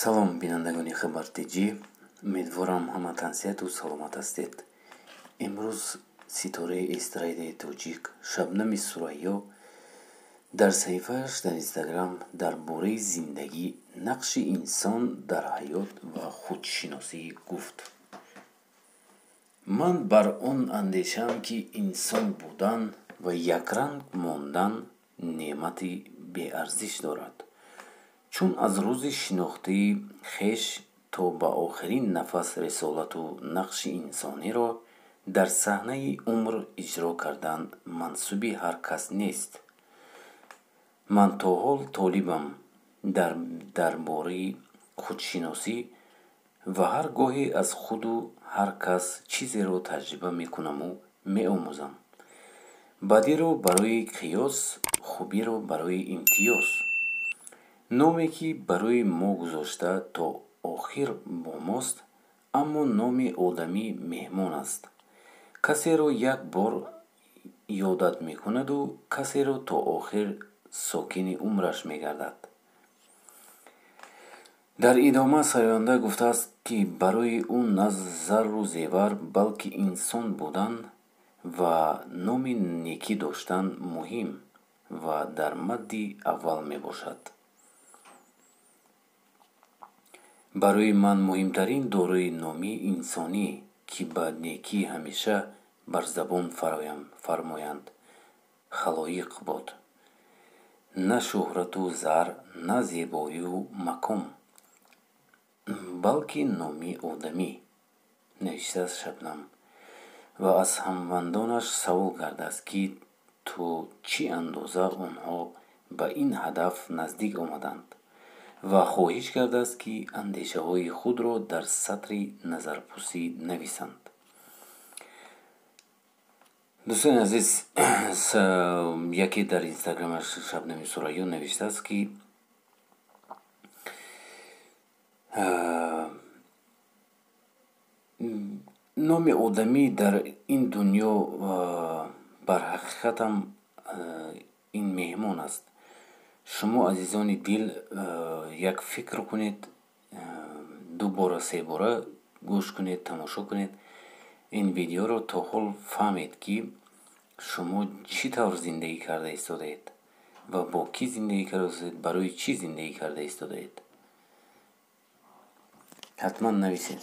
Салом, бинандагони Хабар Тҷ. Умедворам, ҳама тансиҳату саломат ҳастед. Имрӯз ситораи эстрадаи тоҷик Шабнами Сурайё дар саҳифааш дар Инстаграм дар бораи зиндагӣ, нақши инсон дар ҳаёт ва худшиносӣ гуфт: «Ман бар он андешаам, ки инсон будан ва якранг мондан неъмати беарзиш дорад, чун аз рӯзи шинохтии хеш то ба охирин нафас рисолату нақши инсониро дар саҳнаи умр иҷро кардан мансуби ҳар кас нест. Ман то ҳол толибам дар бораи худшиносӣ ва ҳар гоҳе аз худу ҳар кас чизеро таҷриба мекунаму меомӯзам. Бадиро барои қиёс, хубиро барои имтиёз. Номе, ки барои мо гузошта, то охир бо мост, аммо номи одамӣ меҳмон аст. Касеро як бор ёдат мекунаду касеро то охир сокини умраш мегардад». Дар идома сароянда гуфтааст, ки барои ӯ на зарру зевар, балки инсон будан ва номи некӣ доштан муҳим ва дар мадди аввал мебошад. «Барои ман муҳимтарин дорои номи инсонӣ, ки ба некӣ ҳамеша бар забон фармоянд халоиқ бод. На шӯҳрату зар, на зебоию маком, балки номи одамӣ», навиштааст Шабнам ва аз ҳамвандонаш савол кардааст, ки то чӣ андоза онҳо ба ин ҳадаф наздик омаданд, ва хоҳиш кардааст, ки андешаҳои худро дар сатри назарпурсӣ нависанд. Дӯстони азиз, яке дар Инстаграмаш Шабнами Сурайё навиштааст, ки номи одамӣ дар ин дунё бар ҳақиқатам ин меҳмон аст. Шумо, азизони дил, як фикр кунед, ду бора, се бора гӯш кунед, тамошо кунед ин видеоро, то ҳол фаҳмед, ки шумо чӣ тавр зиндагӣ карда истодаед ва бо кӣ зиндагӣ карда истодаед, барои чӣ зиндагӣ карда истодаед. Ҳатман нависед.